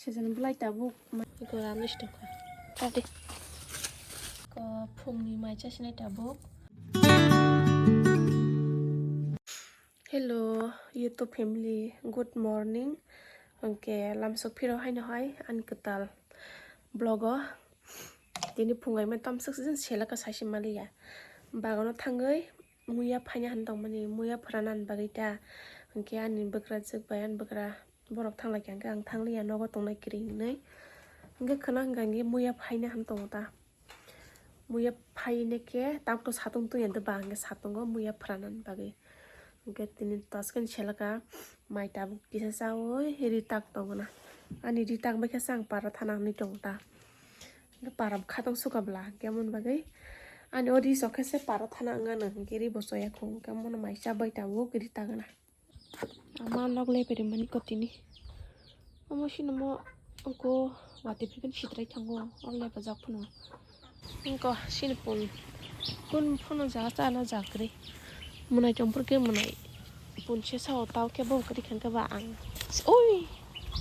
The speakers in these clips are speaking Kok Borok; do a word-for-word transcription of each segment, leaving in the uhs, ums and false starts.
Season belai tabuk ma-, gora nwi tongkha. Tadi. Ko phungni mai chasinai tabuk. Hello, YouTube family, good morning. Hwnkhe lamsok phiro haino hai ani kwtal vlog o. Tini phungai mai tamsok sijin selaka saisi maliya. Bagano thangwi muya phaina han tongmani, muya phwrana ni bagwi ta. Hwnkhe ani bwkrajwk bai ani bwkra borok thanglaikha, hwnkhe ang thangliya, nogo tongnai kwrwi hinwi. Hwnkhe khwna hwnkha hwnkhe muya phaina han tongo ta. Muya phainai khe tamto satung tungya, hwnkhe ba hwnkhe satungo muya phwranani bagwi. Hwnkhe tini toskeni selaka mai tabuk kisa chaui ri tak tongna. Ani ri tak bai khe se ang para thana hwnwi tongo ta. Hwnkhe para bo khatong suka bwla, hwnkhe aboni bagwi ani o ri sok khe se para thana wngya nw, hwnkhe ri bo choya khung, hwnkhe abono mai chabai tabuk ri tak gana. Ama nok lepe rimani kotini. Omo sini mo ungko wati phikon sitrai thango, o lepe jak phano. Ungko sini pun kun phano jaga chana jakri. Mwnai chongphur khe mwnai pun se sao tao khe bo kwrwi khan khe ba ang. Oi!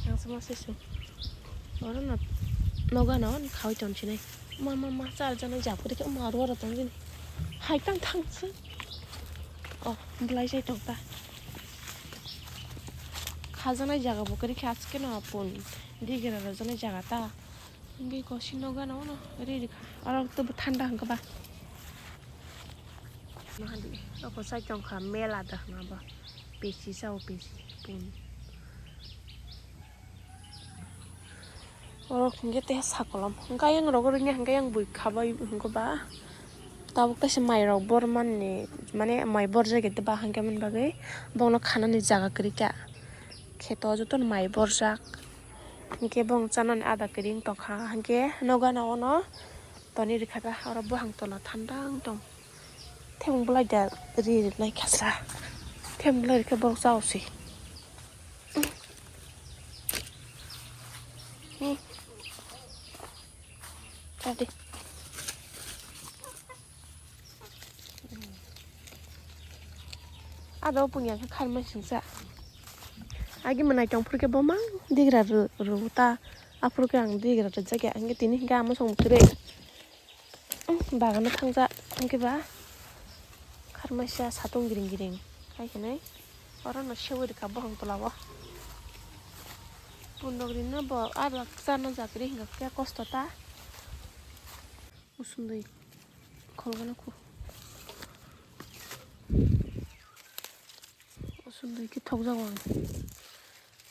Ang sama se su. Oro no noga no khawi ton sinai. Ma, ma, ma, chal jana jak kwrwi khe ma oro oro tong jini. Hai tang thang se. Oh, belai jai tong ta. Khajaknai jaga bo kwrwi khe, aske no pun digira rwjaknai jaga ta. Hwnkhe kosi noga no uno ri rikha. Oro tei bo thanda hwnkhe ba. Mahadi, oko sai tongkha mela da hwnba. Pesi sao pesi pun. Oro hwnkhe tei sakolom. Hwnkhe ayang rogo rini hwnkhe ayang bui khabai hwnkhe ba. Tabuk kaisa mai rok bor mani, mane mai borjak ya ba hwnkhe aboni bagwi bono khanani jaga kwrwi kha. Kheto jotono mai borjak. Hwnkhe bong chanani ada kwrwi wng tongkha. Hwnkhe noga no ono toni rikha ta oro buphang tola thanda wng tong. Thebung belai da ri rinai khasa. Thebung belai rikhe borok chao se. Hmm. Tadi. Ado punya khe kharma singsa. Agi mwnai tongphuru khe bo mang digra ru, ru ta. Aphuru khe ang digra rwjak ya. Hwnkhe tini hwnkhe amo song kwrwi. Bagano thangja hwnkhe ba kharmaisa satung giring giring khai hinwi oro no seui rwkha bohrong tola o. Pundok rino bo aro chana jakri hwnkha khe kosto ta. Usundui kholgana khu. Usundui khe thokjago ang.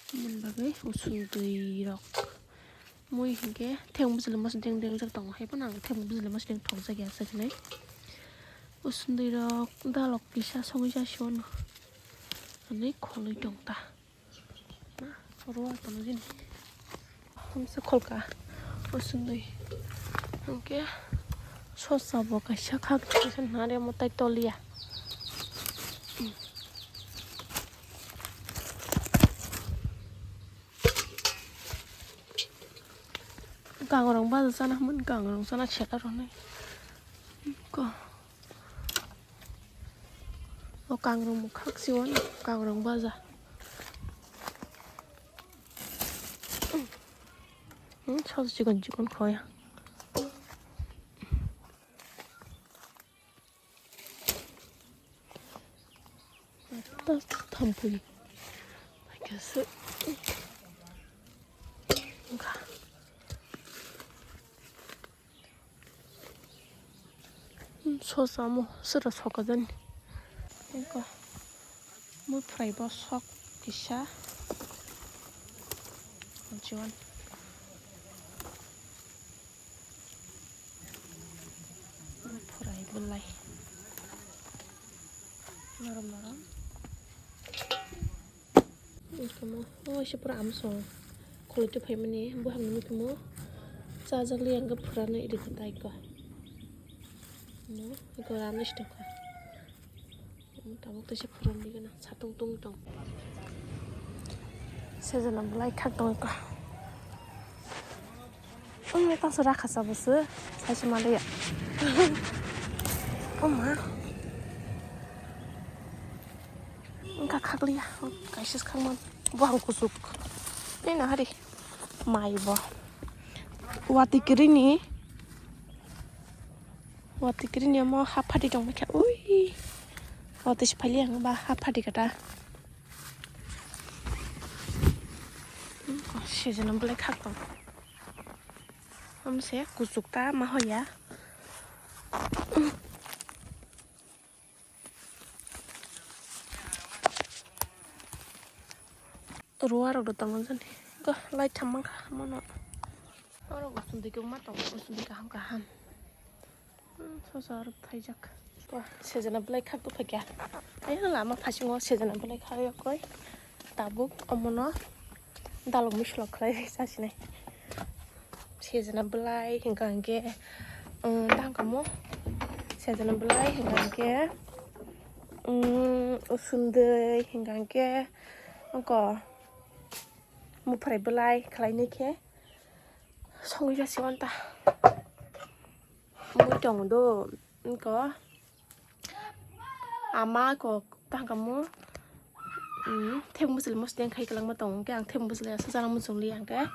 Aboni bagwi usundui rok. Mui hinkhe thebung bwswlwima se deng deng jak tongo, haiphano ang thebung bwswlwima se deng thokjak ya aswk hinwi. Usundui rok dalok kisa sogwi jasio no. Ani kholwi tong ta. Ma, rw tong jini. Hamsa kholka usundui. Hwnkhe sosa bo kaisa khak, kaisa nare mwtai toliya. Kangrong baja chana hwnmani, kangrong chana seka rwnai. Ko. O kangrong bo khak siwan kangrong baja. Hmm, sosa chikon chikon khoya. Ta thampui. Haikhe se. Wngkha. Hmm, sosa mo, sura soka jani. Wngkha. Mui phwrai bo sok kisa. Jiwan. Mui phwrai bwlai. Norom norom. Wngkha mo, o waisa pura amsong. Kholoi twi phaimani, buphang nini khe mo. Chajak liya hwnkhe phwranwi rikha daiko. No, eko ranwi si tongkha. Tabuk teisa phwrwng di gana, satung tung tong. Sejana belai khak tong kha. Ui, tangsa rakha sa busu, saisi maliya. Oma. Wngkha khakliya, kaisa khakma buphang kuchuk. Nini hari. Mai bo. Watwi kwrwini. Watwi kwrwini omo ha phati tongmani kha. Ui. Watwi se phali ang ba ha phati kata. Sejana belai khak tong. Omo se kuchuk ta ma hoya. Ruwa rok do tongo jani. Go light tham mangkha mono. Oro go sundui khe ma tongo, sundui kaham kaham. Hmm, sosa aro thaijak. Go sejana belai khak tongphaikha. Ayang lama phasingo sejana belai khayokoi. Tabuk omono dalok mislok khlai chasinai. Sejana belai hingka hingke, um, tang kamo. Sejana belai hingka hingke, um, usundui hingka hingke, oko muphrai belai khlainai khe songwi jasi wanta. Mui tongo do, oko. Ama kok tangka mo, um, thek bwswlwi mosodeng khai kwlangma tongo, hwnkhe ang thek bwswlwi aswk chana muchungli, hwnkhe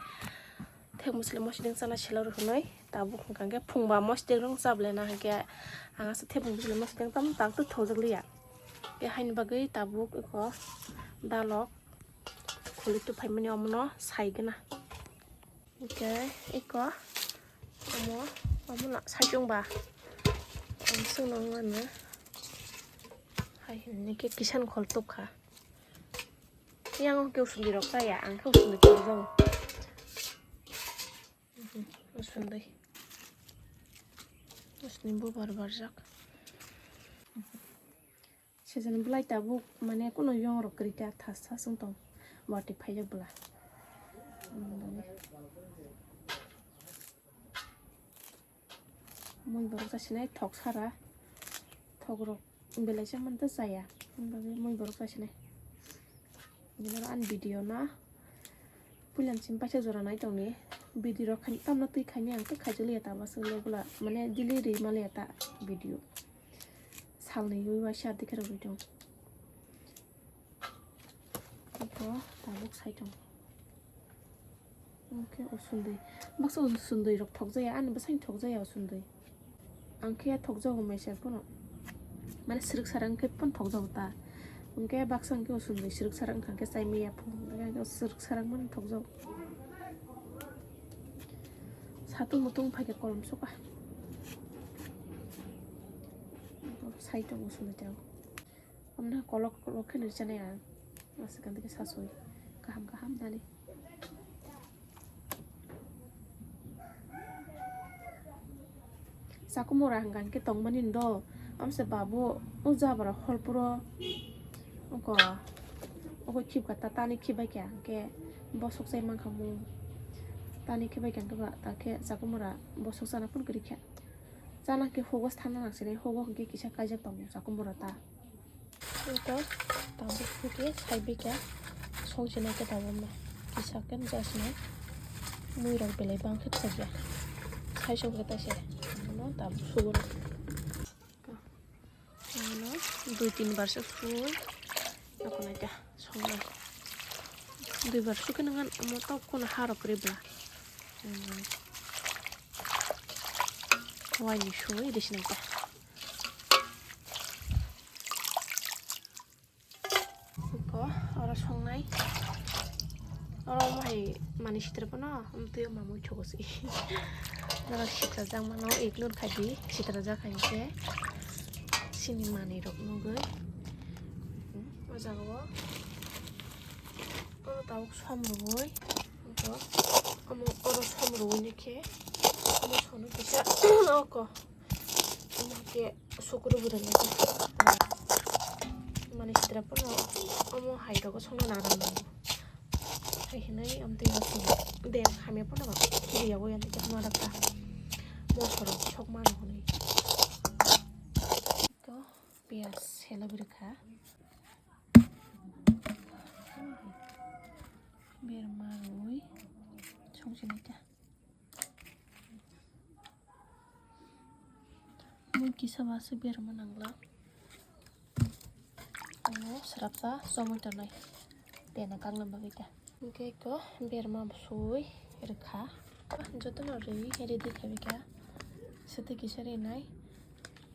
thek bwswlwi mosodeng chana selo rw hwnwi tabuk hwnkha hwnkhe phungba mosodeng rwng chablai na, hwnkhe ang aswk thek bwswlwi mosodeng tamo tak twi thokjak liya. Tei haini bagwi tabuk eko dalok khului tubuphaimani omono sai gana. Hwnkhe eko omo, omo na saichung ba. Omo sung nang mano. Hai hwnwi khe kisan khol tuk kha. Yang khe usundui rok chaya, ang khe usundui tong jago. Usundui. Usundui bubar barjak. Sejani belai tabuk mane kuno yong rok kwrwi kha, thas thas wng tong, bati phaijak bwla. Mui borok chasinai thok sara, thok rok belai se mantwi chaya, mui borok chasinai. Bini oro ani video no puila ni simi paisa jora nai tongni, video rok tamno twi khaini ang tei khaijak liya ta, bwswk le bwla mane daily ri ma liya ta video. Salni ui waisa dikhe rwgwi tong. Abo tabuk sai tong. Hwnkhe usundui. Baksa usundui rok thokjaya, ani bwsani thokjaya usundui. Ang khe thokjago mesa phano. Mane swrwk sarang khe phano thokjago ta. Hwnkhe baksa hwnkhe usundui swrwk sarang wngkha khe chai maya phano. Swrwk sarang mani thokjago. Satung mutung phaikhe kolom suka. Sai tongo usundui tei ang. Amna kolok kolok khe nirchanai ang. Aswk ang dikhe sasui. Kaham kaham nani. Chakumura hwnkha hwnkhe tongmani ndo. Amsa babu o jabra hol puro. Oko. Oko khibka ta tani khibai kha hwnkhe bosok chai mankha mung. Tani khibai kha hwnkhe ba ta khe chakumura bosok chana phone kwrwi kha. Chana khe hugo thana nang sinai, hugo hwnkhe kisa kaijak tongo chakumura ta. Ito tabuk hwnkhe saibi kha songchinai khe tabukno kisa khe jasnai muirok belai bang khe thokya sai songkhe taise ano tabuk sugo. Ano dui tin bar se sui ako naikha songnai dui bar sukhe nang ano tok kono harok kwrwi bwla waini sui risi naikha. Iko oro songnai. Oro omo hai mani sitra phano, omo twi mamui thogo si. Norok sitra jak mano ignore khai di, sitra jak hai se. Sini mani rok nugui. O jaga o. Oro tabuk som rwui. Iko omo oro som rwui ni khe. Omo sono kisa oko. Omo khe sukuru bwrwi ni mani sitra phano omo hai rogo songna nang nango. Hai hinui amtwi de hamya phano ba khibiya bo yanti khe ma rakha moso rok sok mano hinui. To piyaj sela bwrwi kha. Berma rwi songsinai ta. Mui kisa ba se berma nangla. Ano srapsa chomui tongnai. Tena kangna bagwi ta. Hwnkhe eko berma sui Rwkha. Jotono rwi ready khaibikha. Swtwi kisa rinai.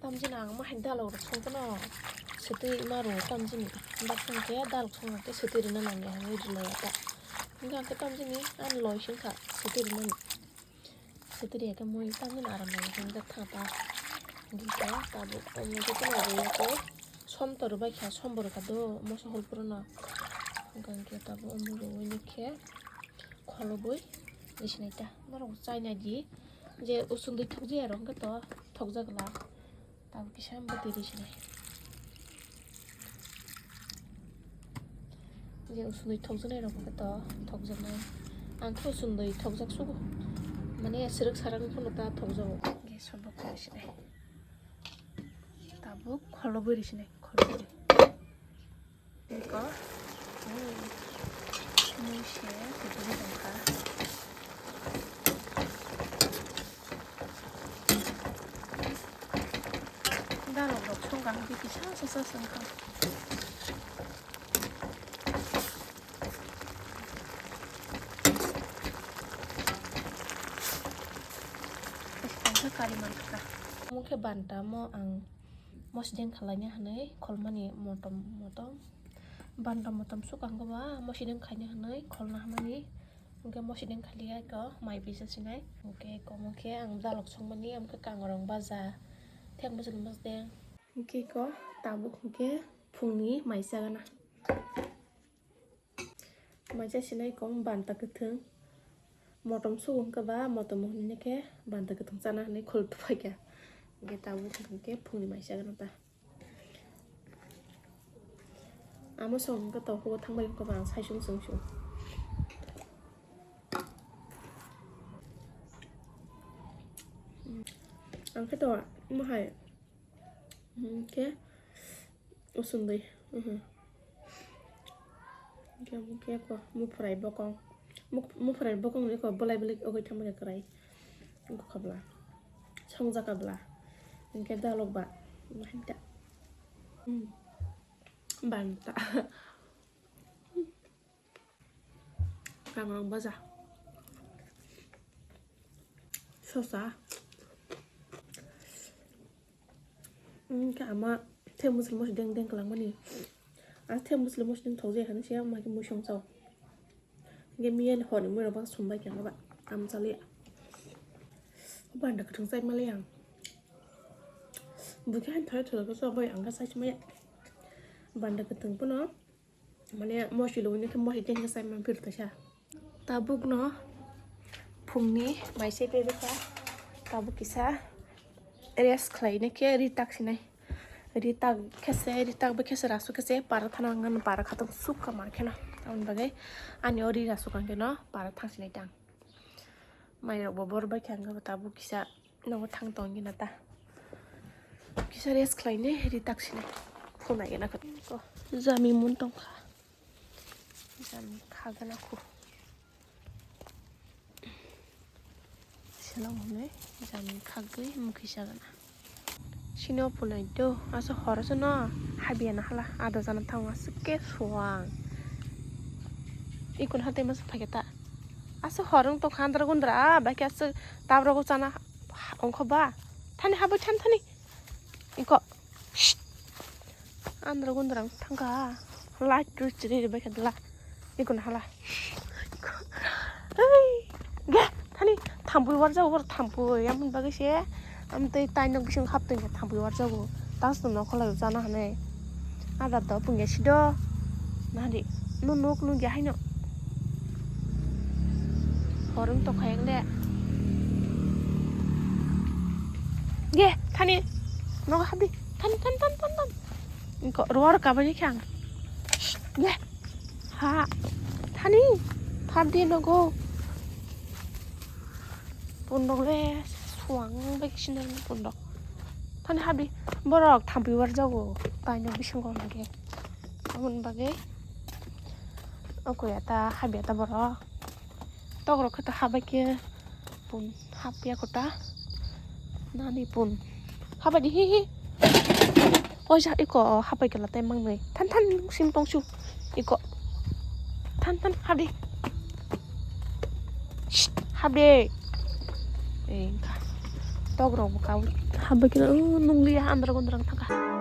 Tamjini ang ma hai dalok rok songkhe no swtwi ma rwo tamjini. Dak songkhe dalok songkhe swtwi rwna nangya hinwi rwlaiya ta. Hingkhe ang khe tamjini ani loi singkha swtwi rwnani. Swtwi rwya khe mui tamjini aram nangya hinwi jak thang ta. Hingkhe tabuk omo jotono rwya khe som to rwbaikha, som bo rwkha do moso hol phuru no. Hingkhe tabuk omo rwui khe kholobwi risinai ta. Norok chainai di je usundui thokjaya rok hwnkhe to thokjak la. Tabuk kisa bwtwi risinai. Je usundui thokjaknai rok hwnkhe to thokjaknai. Ang khe usundui thokjak sugo. Mane swrwk sarak phano ta thokjago. Gas o bwtwi risinai. Tabuk kholobwi risinai, kholobwi. Iko, hmm, mui se tubui tongkha. Dalok rok songkha hwnkhe kisa kisa songkha. Kaisa kari mankha. Omo khe banta mo ang mosideng khwlaina hwnwi kholmani motom motom. Banta motom sukha hwnkhe ba mosideng khaina hwnwi kholna hamani. Hwnkhe mosideng khaliya eko mai bisa sinai. Hwnkhe eko omo khe ang dalok songmani, omo khe kangrong baja, thek bwswk mosideng. Hwnkhe eko tabuk hwnkhe phungni mai chagana. Mai chasinai kong banta kwthwng. Motom sugo hwnkhe ba, motom hwnwi khe banta kwthwng chana hwnwi khol tupaikha. Hwnkhe tabuk hwnkhe phungni mai chagana ta. Amo song hwnkhe tongkhugo thangbai hwnkhe ba ang sai sung sung sung. Ang khe to mohai. Hwnkhe usundui. Mhm. Hwnkhe, hwnkhe ko muphurai bokong. Muk-, muphurai bokong ni ko bolai bolai ogoi thangma khe kwrai. Wngkha bwla. Songjak bwla. Hwnkhe dalok ba. Bahai ta. Hmm. Banta. Kangrong baja. Sosa. Hwnkhe ama thek bwswlwi mosideng deng kwlangmani. A thek bwswlwi mosideng thokjai hwnwi se ama khe mui songchao. Hwnkhe miyani horni muirok baksa sumbai khe ama ba. Ama chaliya. Banda kwthwng chai manliya ang. Bwkhe haino thoi thoi khe chobwi ang khe chai sumaya. Banda kwthwng phano. Mane mosi logoi nokhe mosi tengkhe sai man phir taisa. Tabuk no phungni mai se bebekha. Tabuk kisa rest khlai nokhe ri tak sinai. Ri tak khese, ri tak bai khese rasu khese para thana ngan para khatong suk kamar kheno. Aboni bagwi ani o ri rasu kangkhe no para thang sinai tang. Mai rok bo bor bai kha ang tabuk kisa. Nogo thang tong gina ta. Kisa rest khlai ne ri tak sini. Phone ai gana ko. Jami mun tong kha. Jami kha gana khu. Selo mune jami kha gwi mukhi sa gana. Sino punai do. Asa horo sano. Habiya na hala. Ada jana thang asa ke suang. Ikon hate mas phai ta. Asa horong to khandra gundra. Ba ke asa tabra go chana. Ongkho ba? Thani habai than thani. Iko. Shh. Andra gundra thangka. Light tu chiri bai khadla. Iko na hala. Iko. Hey. Ge, thani thampui warjago, thampui. Amon bagwi se. Am tei tainok bising hap tongkha thampui warjago. Tas no nokholai jana hane. Ada to pungya sido. Nadi. No nok nugya haino. Horong tokha yang le. Ge, thani. Nogo habdi. Thani, thani, thani, thani, thani. Ko, roar kabani khe ang. Ge. Ha. Thani. Habdi nogo. Pondok le suang bai kisinani pondok. Thani habdi. Borok thampui warjago. Taino bisingo hwnkhe. Aboni bagwi. Oko ya ta habya ta borok. Tokrok khe to habai khe pun hapya kota. Nani pun. Habai di hi hi. Oisa iko habai kela tai mangnai. Than than sim tongsu. Iko. Than than habdi. Shh. Habde. Eh, wngkha. Tok rok bo kau. Habba khe, oh, nungli andra gondra thangkha.